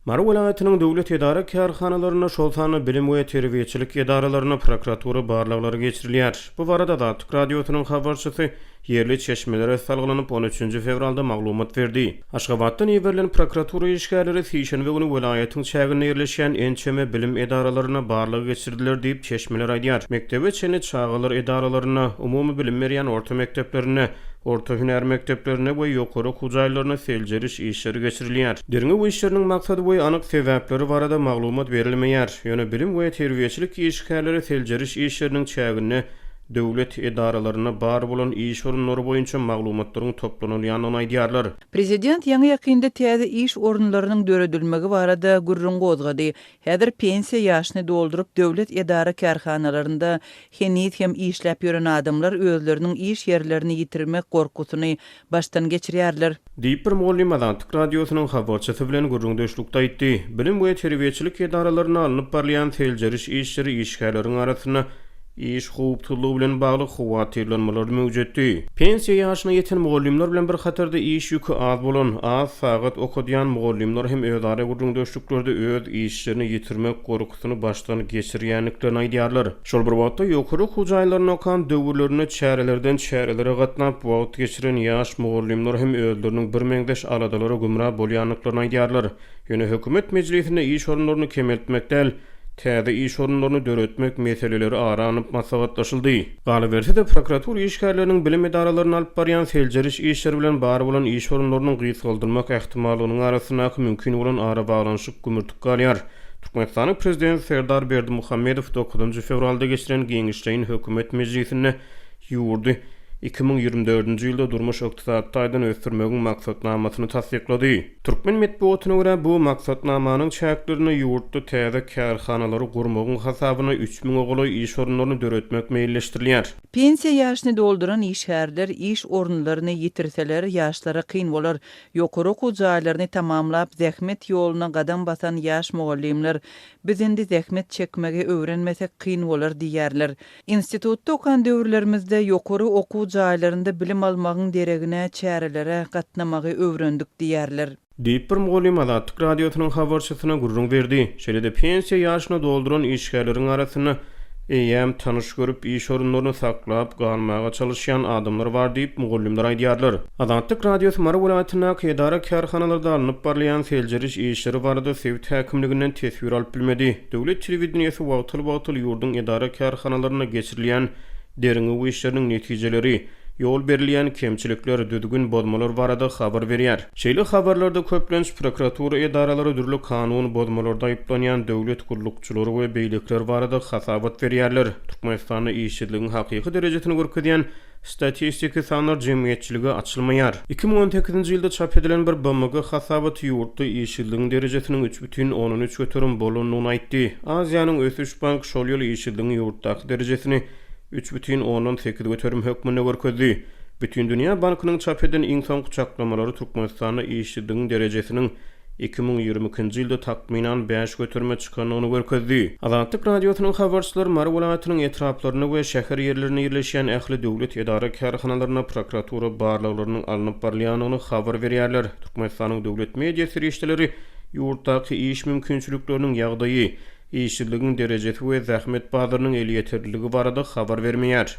Mary welaýatynyň döwlet edara-kärhanalarynda, şol sanda bilim we terbiýeçilik edaralarynda prokuratura barlaglary geçirilýär. Bu barada Azatlyk Radiosynyň habarçysy ýerli çeşmelere salgylanyp, on üçünji fewralda maglumat berdi. Aşgabatdan iberilen prokuratura işgärleri sişenbe güni welaýatyň çäginde ýerleşýän ençeme bilim edaralarynda barlag geçirdiler diýip, çeşmeler aýdýar. Mekdebe çenli çagalar edaralarynda, umumy bilim berýän orta mekdeplerinde, orta hünär mekdeplerinde we ýokary okuw jaýlarynda seljeriş işleri geçirilýär. Derňew işleriniň maksady we anyk sebäpleri barada maglumat berilmeýär. Ýöne bilim we terbiýeçilik işgärleri seljeriş işleriniň çäginde döwlet edaralarynda bar bolan iş orunlary boýunça maglumatlaryň toplanylýandygyny aýdýarlar. Prezident ýaňy-ýakynda täze iş orunlarynyň döredilmegi barada gürrüň gozgady. Häzir pensiýa ýaşyny dolduryp döwlet edara-kärhanalarynda heniz hem işläp ýören adamlar özleriniň iş ýerlerini ýitirmek gorkusyny başdan geçirýärler. Diýip, bir mugallym Azatlyk Radiosynyň habarçysy bilen gürrüňdeşlikde aýtdy. Bilim we terbiýeçilik edaralarynda alnyp barylýan seljeriş işleri işgärleriň arasynda iş howpsuzlygy bilen bagly howatyrlanmalary möwjetdi. Pensiýa ýaşyna ýeten mugallymlar bilen bir hatarda iş ýüki az bolan, az sagat okadýan mugallymlar hem özara gürrüňdeşliklerde öz işlerini ýitirmek gorkusyny başdan geçirýändiklerini aýdýarlar. Şol bir wagtda, ýokary okuw jaýlarynda okan döwürlerinde çärelerden çärelere gatnap wagt geçiren ýaş mugallymlar hem özleriniň birmeňzeş aladalara gümra bolýandyklaryny aýdýarlar. Ýöne hökümet mejlisinde iş orunlaryny kemeltmek däl, täze iş orunlaryny döretmek meseleleri ara alnyp maslahatlaşyldy. Galyberse-de, prokuratura işgärleriniň bilim edaralarynda alyp barýan seljeriş işleri bilen bar bolan iş orunlarynyň gysgaldylmak ähtimallygynyň arasyndaky mümkin bolan arabaglanyşyk gümürtik galýar. Türkmenistanyň Prezidenti Serdar Berdimuhamedow dokuzynjy fewralda geçiren giňişleýin hökümet mejlisinde ýurdy 2024-nji ýylda durmuş-ykdysady taýdan ösdürmegiň maksatnamasyny tassyklady. Türkmen metbugatyna görä, bu maksatnamanyň çäklerinde ýurtda täze kärhanalary gurmagyň hasabyna üç müňe golaý iş orunlaryny döretmek meýilleşdirilýär. Pensiýa ýaşyny dolduran işgärler iş orunlaryny ýitirseler, ýaşlara kyn bolar. Ýokary okuw jaýlaryny tamamlap, zähmet ýoluna gadam basan ýaş mugallymlar, Biz indi zähmet çekmegi öwrenmesek kyn bolar diýýärler. Institutda okan döwürlerimizde ýokary okuw jaýlarynda bilim almagyň deregine çärelere gatnamagy öwrendik diýýärler. Diýip, bir mugallym Azatlyk Radiosynyň habarçysyna gürrüň berdi. Şeýle-de pensiýa ýaşyny dolduran işgärleriň arasynda eýýäm tanyş görüp, iş orunlaryny saklap galmaga çalyşýan adamlar bar diýip, mugallymlar aýdýarlar. Azatlyk Radiosy Mary welaýatyndaky edara-kärhanalarda alnyp barylýan seljeriş işleri barada sebit häkimliginden teswir alyp bilmedi. Döwlet telewideniýesi wagtal-wagtal ýurduň edara-kärhanalarynda geçirilýän derňew işleriniň netijeleri, ýol berilýän kemçilikler, düzgün bozmalar barada habar berýär. Şeýle habarlarda köplenç prokuratura edaralary dürli kanun bozmalarda aýyplanýan döwlet gullukçylary we beýlekiler barada hasabat berýärler. Türkmenistanda işsizligiň hakyky derejesini görkezýän statistiki sanlar jemgyýetçilige açylmaýar. 2018-nji ýylda çap edilen bir BMG hasabaty ýurtda işsizligiň derejesiniň 3,3% bolandygyny aýtdy. Aziýanyň ösüş banky şol ýyl işsizligiň ýurtdaky derejesini 3,8% hökmünde görkezdi. Bütindünýä bankynyň çap eden iň soňky çaklamalary Türkmenistanda işsizligiň derejesiniň 2022-nji ýylda takmynan bäş göterime çykandygyny görkezdi. Azatlyk Radiosynyň habarçylary Mary welaýatynyň etraplarynda we şäher ýerlerinde ýerleşýän ähli döwlet edara-kärhanalarynda prokuratura barlaglarynyň alnyp barylýandygyny habar berýärler. Türkmenistanyň döwlet media serişdeleri ýurtdaky iş mümkinçilikleriniň ýagdaýy, işsizligiň derejesi we zähmet bazarynyň elýeterliligi barada habar bermeýär.